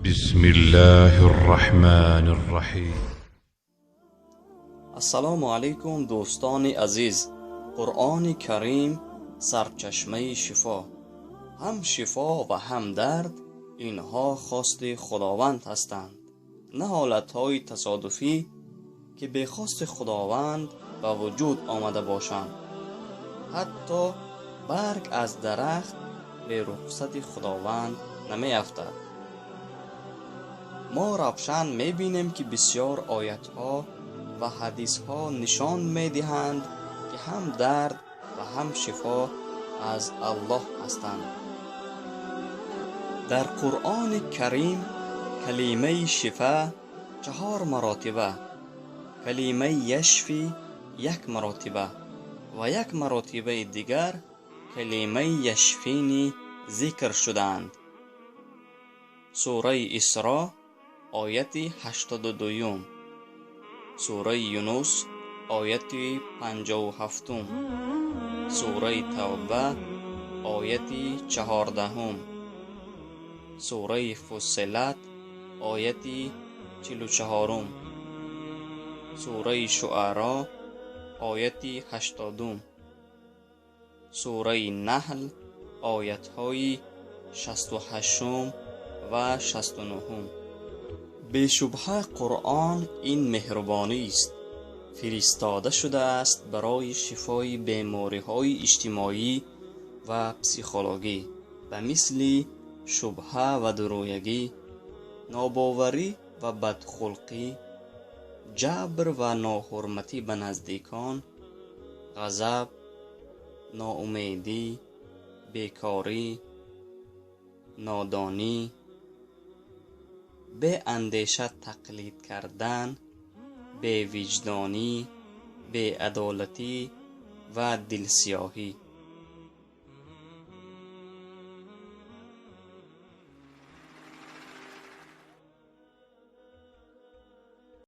بسم الله الرحمن الرحیم. Ассалому алайкум, дӯстони азиз. Қуръони Карим сарчашмаи шифо, ҳам шифо ва ҳам дард, инҳо хости Худованд ҳастанд, на ҳолатҳои тасодуфӣ, ки бехости Худованд ба вуҷуд омада бошанд. Ҳатто барг аз дарахт берухсати Худованд намеафтад. Мо равшан мебинем, ки бисёр оятҳо ва ҳадисҳо нишон медиҳанд, ки ҳам дард ва ҳам шифо аз Аллоҳ ҳастанд. Дар Қуръони Карим калимаи шифа чаҳор маротиба, калимаи яшфи як маротиба ва як маротибаи дигар калимаи яшфини зикр шудаанд. Сураи Исро, ояти 82-юм, сураи Юнус, ояти 57-ум, сураи Тавба, ояти 14-ум, сураи Фуссилат, ояти 44-ум, сураи Шуаро, ояти 80-ум, сураи Наҳл, оятҳои 68-ум ва 69-ум. Бешубҳа, Қуръон ин меҳрубонист, фиристода шудааст барои шифои бемориҳои иҷтимоӣ ва психологӣ, ба мисли шубҳа ва дурӯягӣ, нобоварӣ ва бадхулқӣ, ҷабр ва ноҳурматӣ ба наздикон, ғазаб, ноумедӣ, бекорӣ, нодонӣ, беандеша тақлид кардан, бевиҷдонӣ, беадолатӣ ва дилсиёҳӣ.